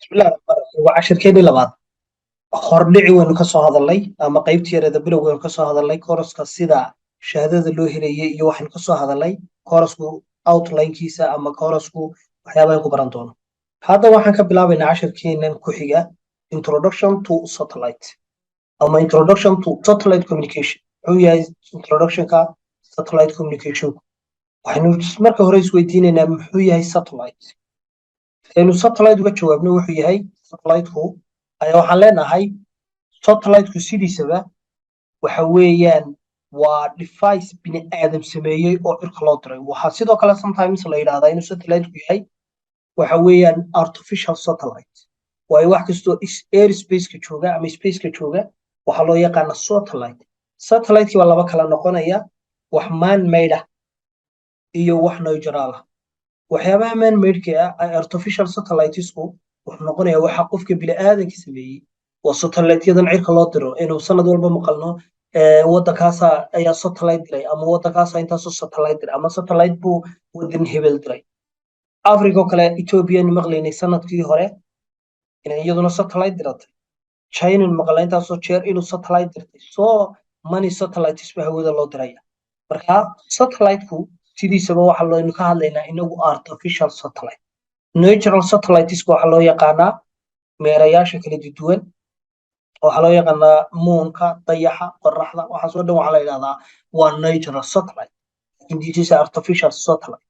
Bismillahi raxmaani raxiim. Waa cashirkeenii labaad. Hordhici waynu ka soo hadalnay ama qaybtii yareeda bilowga waynu ka soo hadalnay kooraska, sida shahaadada loo helayay, iyo waxaynu ka soo hadalnay koorasku outlinekiisa ama koorasku waxyaabahan ku baran doono. Hadda waxaan ka bilaabaynaa cashirkeenan ku xiga introduction to satellite ama introduction to satellite communication. Muxuu yahay introductionka satellite communication? Waxaynu marka hore isweydiinaynaa, muxuu yahay satellite? Aynu satellite uga jawaabno wuxuu yahay satellite-ku ayaa waxaan leenahay, satellite-ku sidiisaba waxa weeyaan waa device bini aadam sameeyey oo cirka loo diray. Waxaa sidoo kale sometimes la yidhahdaa inuu satellite-ku yahay waxa weeyaan artificial satellite, waayo wax kastoo airspace-ka jooga ama space-ka jooga waxaa loo yaqaana satellite. Satellite-kii baa laba kala noqonaya: wax man made ah iyo wax natural ah. Waxyaabaha man made-ka ah, artificial satellitesku, wuxuu noqonayaa waxa qofka bini'aadanka sameeyey. Waa satellite-yadan cirka loo diro inuu sanad walba maqalno, waddankaasa ayaa satellite diray ama waddankaasa intaasoo satellite diray ama satellite buu wadan hebel diray. Africa oo kale, Ethiopianu maqlaynay sanadkii hore inay iyaduna satellite diratay. China maqlay intaasoo jeer inuu satellite dirtay. So many satellites ba hawada loo diraya. Marka satellite-ku sidiisaba waxa looynu ka hadlaynaa inagu artificial satellite. Natural satelliteska waxaa loo yaqaanaa meerayaasha kala duwan, waxaa loo yaqaanaa moonka, dayaxa, qoraxda, waxaasoo dhan waxaa la yidhahdaa waa natural satellite. Lakin this is artificial satellite.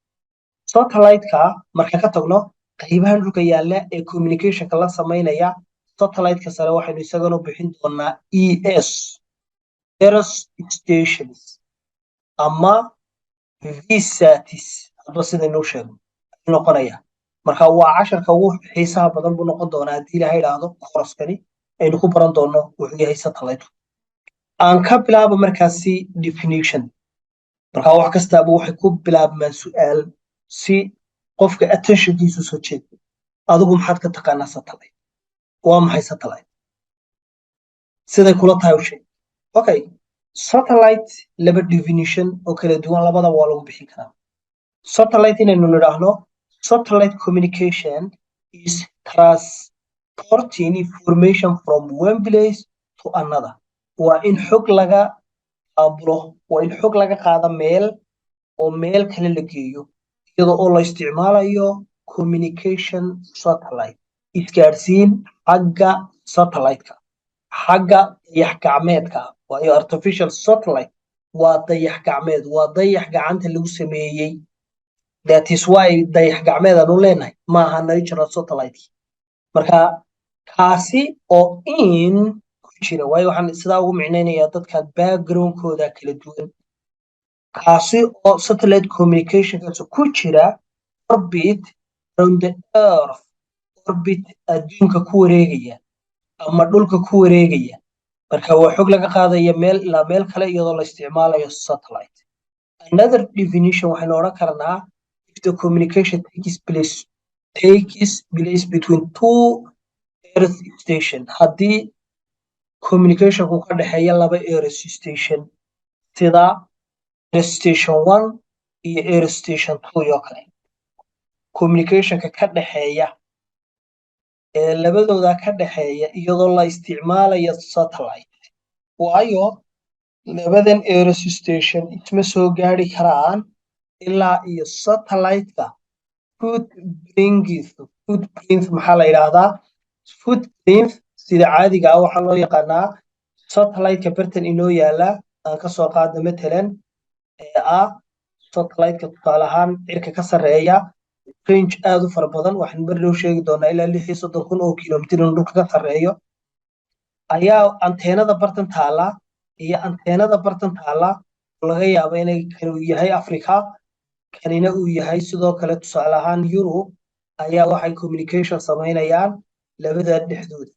Satellite-ka marka ka tagno, qaybahan dhulka yaalla ee communicationka la samaynaya satellite-ka sare waxaynu isagana bixin doonaa ES, earth stations ama VSATs, hadba sidaynuu sheegno noqonaya. Marka waa casharka ugu xiisaha badan buu noqon doonaa, haddii Ilaha idhaahdo, kooraskani aynu ku baran doono wuxuu yahay satellite. Aan ka bilaabo markaasi definition. Marka wax kastaaba waxay ku bilaabmaan su'aal si qofka attentionkiisu soo jeedo. Adigu maxaad ka taqaanaa satellite? Waa maxay satellite? Siday kula tahay u sheeg. Okay, satellite laba definition oo kala duwan labadaba waa lagu bixin karaa. Satellite inaynu nidhaahno, satellite communication is transporting information from one place to another. Waa in xog laga qaabulo, waa in xog laga qaado meel oo meel kale la geeyo, iyadoo oo la isticmaalayo communication satellite, isgaadhsiin xagga satellite-ka, xagga dayax gacmeedka. Waayo artificial satellite waa dayax gacmeed, waa dayax gacanta lagu sameeyey. That is why dayax gacmeed aanu leenahay, maaha natural satellite. Marka kaasi oo in ku jira, waayo waxaan sidaa ugu micnaynayaa dadka backgroundkooda kala duwan, kaasi oo satellite communicationkaas ku jira orbit around the earth, orbit adduunka ku wareegaya ama dhulka ku wareegaya. Marka waa xog laga qaadaya meel ilaa meel kale iyadoo la isticmaalayo satellite. Another definition waxaynu odhan karnaa, if the communication takes place between two earth station, haddii communicationku ka dhexeeya laba earth station, sida earth station one iyo earth station two oo kale, communicationka ka dhexeeya ee labadooda ka dhexeeya iyadoo la isticmaalayo satellite, waayo labadan earth station isma soo gaari karaan ilaa iyo satellite-ka footprint. Footprint maxaa la yidhaahdaa? Footprint sida caadiga ah waxaa loo yaqaanaa satellite-ka bartan inoo yaala. Aan ka soo qaadno matalan ee ah satellite-ka tusaale ahaan cirka ka sarreeya, range aad u fara badan, waxaan mar dhow sheegi doonaa, ilaa 36,000 oo kilomitir inuu dhulka ka sarreeyo, ayaa anteenada bartan taala iyo anteenada bartan taala laga yaabo inay kan uu yahay Africa, kanina uu yahay sidoo kale tusaale ahaan Yurub, ayaa waxay communication samaynayaan labadaa dhexdooda.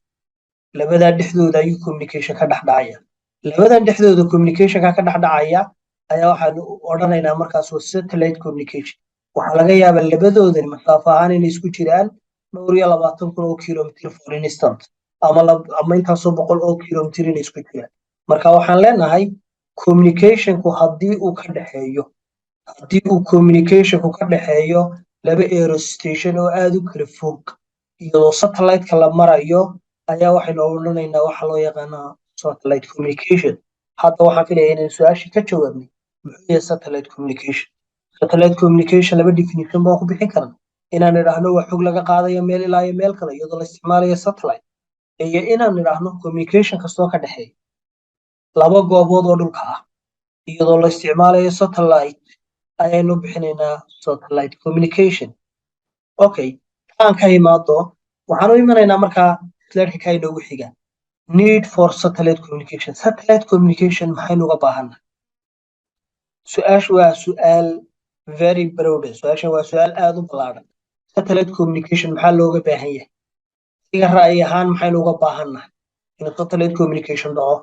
Labadaa dhexdooda ayuu communication ka dhex dhacaya. Labadan dhexdooda communicationka ka dhex dhacaya ayaa waxaanu odhanaynaa markaas waa satellite communication. Waxaa laga yaabaa labadoodan masaafo ahaan inay isku jiraan dhowr iyo labaatan kun oo kilomitir, for instance, ama intaasoo boqol oo kilomitir inay isku jiraan. Marka waxaan leenahay, communicationku haddii uu communicationku ka dhexeeyo laba earth station oo aad u kala fog. Iyadoo satellite-ka la marayo ayaa waxaynu odhanaynaa waxa loo yaqaanaa satellite communication. Hadda waxaan filaya inaynu su-aashii ka jawaabnay: muxuu yahay satellite communication? Satellite communication laba definition baan ku bixin karna: inaan idhaahno waa xog laga qaadayo meel ilaa iyo meel kale iyadoo la isticmaalayo satellite, iyo inaan idhaahno communication kastoo ka dhexeeya laba goobood oo dhulka ah iyadoo la isticmaalayo satellite ayaynu bixinaynaa satellite communication. Okay, taan ka imaado, waxaan u imanaynaa markaa slide-ka ka inoogu xiga: need for satellite communication. Satellite communication maxaynu uga baahannahay? Su-aashu waa su-aal very broad. Su-aashan waa su-aal aada u ballaadhan. Satellite communication maxaa looga baahan yahay? Siga ra'yi ahaan maxaynu uga baahannahay inuu satellite communication dhaco?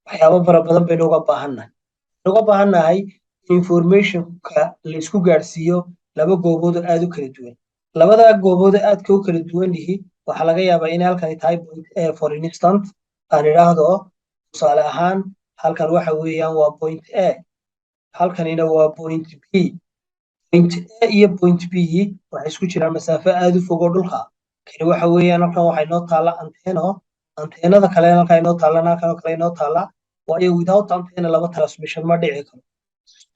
Waxyaabo fara badan baynu uga baahannahay. Uga baahannahay informationka la isku gaadhsiiyo laba goobood oo aada u kala duwan. Labada goobood oo aadka u kala duwan yihi waxaa laga yaabaa inay halkani tahay point A, for instance, aan idhaahdo tusaale ahaan, halkan waxa weeyaan waa point A, halkanina waa point B. Point A iyo point B waxay isku jiraan masaafo aada u fog oo dhulka. Kani waxa weeyaan halkan waxaa inoo taalla anteno, anteenada kale halkan inoo taallana, halkan oo kale inoo taalla, waayo without antenna laba transmission ma dhici karo.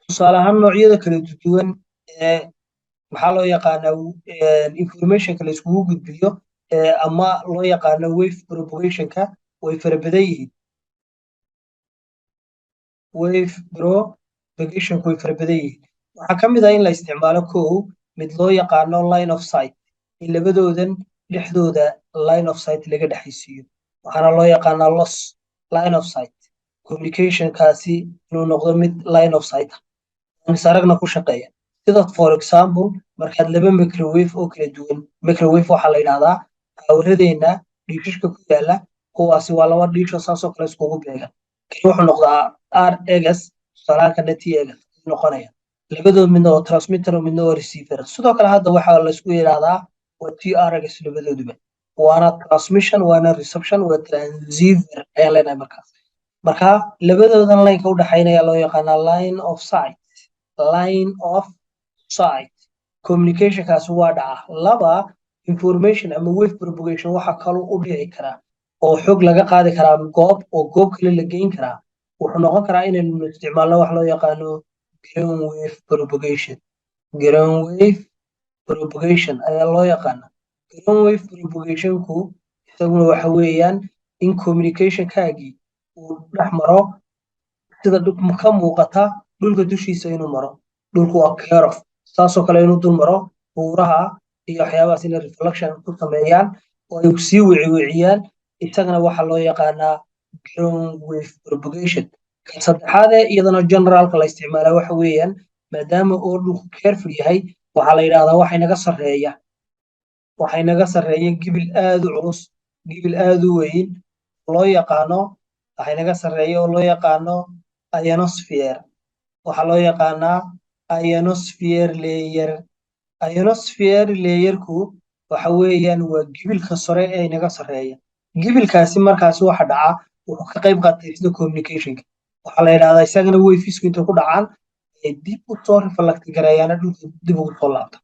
Tusaale ahaan, noocyada kala duwan ee maxaa loo yaqaanaa informationka la iskugu gudbiyo ama loo yaqaano wave propagationka way fara badan yihiin. Wave propagationku way fara badan yihiin. Waxaa ka mid ah in la isticmaalo kow mid loo yaqaano line of sight, in labadoodan dhexdooda line of sight laga dhexaysiiyo. Waxaana loo yaqaanaa LOS, line of sight communicationkaasi inuu noqdo mid line of sight ah, is aragna ku shaqeeya. Sida for example, markaad laba microwave oo kala duwan, microwave waxaa la yidhahdaa poweradeenna dhiishashka ku yaala, kuwaasi waa laba dhiisho saasoo kale iskugu beegan. Kani wuxuu noqdaa RX, tusaalahaan, kana TX noqonaya. Labadood midna waa transmitter, midna waa receiver. Sidoo kale hadda waxaa laysku yidhahdaa waa TRX labadooduba, waana transmission waana reception, waa transceiver ayaan leenahay markaas. Marka labadoodan lineka u dhexaynaya loo yaqaanaa line of sight. Line of sight communicationkaasi waa dhaca. Laba, information ama wave propagation waxa kaloo u dhici karaa oo xog laga qaadi karaa goob oo goob kale la geyn karaa, wuxuu noqon karaa inaynu isticmaalno wax loo yaqaano ground wave propagation. Ground wave propagation ayaa loo yaqaana. Ground wave propagationku isaguna waxa weeyaan in communicationkaagii uu dhex maro, sida ka muuqata, dhulka dushiisa inuu maro. Dhulku waa curve, saasoo kale inuu dul maro buuraha iyo waxyaabahaas, inay reflection ku sameeyaan oo ay sii wiciwiciyaan. Isagana waxaa loo yaqaanaa ground wave propagation. Kan saddexaadee iyadana generalka la isticmaalaa waxa weeyaan, maadaama oo dhulku curved yahay, waxaa la yidhahdaa waxay naga sarreeya gibil aad u culus, gibil aad u weyn loo yaqaano, waxay naga sarreeya oo loo yaqaano ionosphere. Waxaa loo yaqaanaa ionosphere layer. Ionosphere layerku waxa weeyaan waa gibilka sare ee inaga sarreeya. Gibilkaasi markaasi waxa dhaca wuxuu ka qayb qaatay sida communicationka. Waxaa la yidhahdaa isagana wavesku intay ku dhacaan ay dib u soo reflect gareeyaana dhulka dib ugu soo laabta,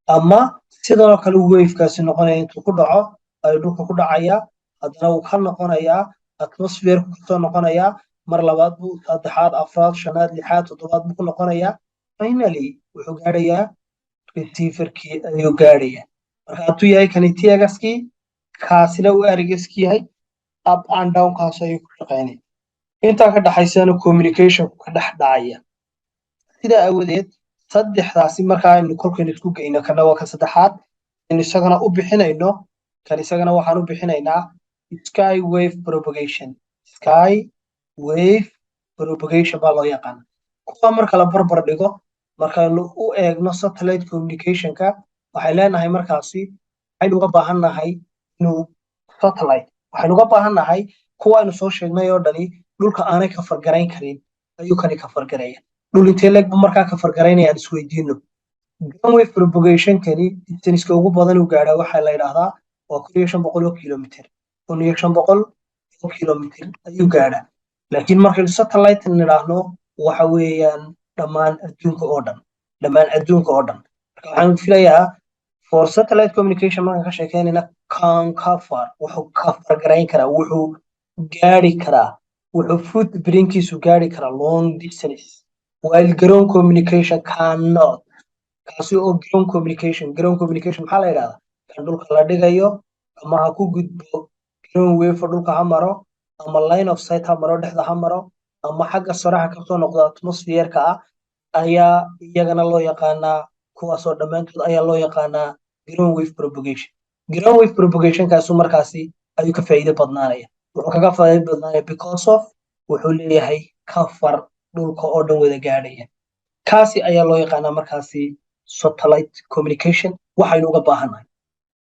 ama sidoo kale wavekaasi noqonaya intuu ku dhaco ayuu dhulka ku dhacaya, haddana wuu ka noqonayaa, atmosphereku kasoo noqonayaa, mar labaad buu, saddexaad, afraad, shanaad, lixaad, toddobaad buu ku noqonayaa. Finally wuxuu gaadhayaa receiverkii ayuu gaadhayaa. Marka hadduu yahay kani TX-kii, kaasina uu RX-ki yahay, up and down kaas ayuu ku shaqeynaya. Intaa ka dhaxaysana communicationku ka dhex dhacaya. Sidaa aawadeed saddexdaasi markaa aynu kolkaynu isku geyno, kana waa ka saddexaad aynu isagana u bixinayno. Kan isagana waxaan u bixinaynaa sky wave propagation. Sky wave propagation baa loo yaqaana. Kuwa marka la barbar dhigo, markaynu u eegno satellite communicationka, waxay leenahay markaasi waxaynu uga baahan nahay inuu satellite, waxaynu uga baahan nahay kuwa aynu soo sheegnay oo dhani dhulka aanay cover garayn karin ayuu kani cover garaya. Dhul intee leeg buu markaa cover garaynaya aan isweydiino. Ground wave propagationkani distanceka ugu badan uu gaadhaa waxaa la yidhaahdaa waa 1500 kilomitir. 1500 kilomitir ayuu gaadhaa. Laakiin markaynu satellite nidhaahno, waxa weeyaan dhammaan adduunka oo dhan, dhammaan adduunka oo dhan. Marka waxaan filayaa for satellite communication markaan ka sheekeynayna Can cover, wuxuu cover garayn karaa, wuxuu gaari karaa, wuxuu footprintkiisu gaari karaa long distance, while ground communication cannot. Kaasi oo ground communication maxaa la yidhahdaa? Kan dhulka la dhigayo, ama ha ku gudbo ground wave, dhulka ha maro, ama line of sight ha maro, dhexda ha maro, ama xagga sare ha kasoo noqdo, atmosphere-ka ah, ayaa iyagana loo yaqaanaa. Kuwaasoo dhammaantood ayaa loo yaqaanaa ground wave propagation. Ground wave propagation kaasu markaasi ayuu ka faa'iido badnaanaya. Wuxuu kaga faa'iido badnaanaya because of wuxuu leeyahay cover dhulka oo dhan wada gaadhaya. Kaasi ayaa loo yaqaanaa markaasi satellite communication. Waxaynu uga baahannahay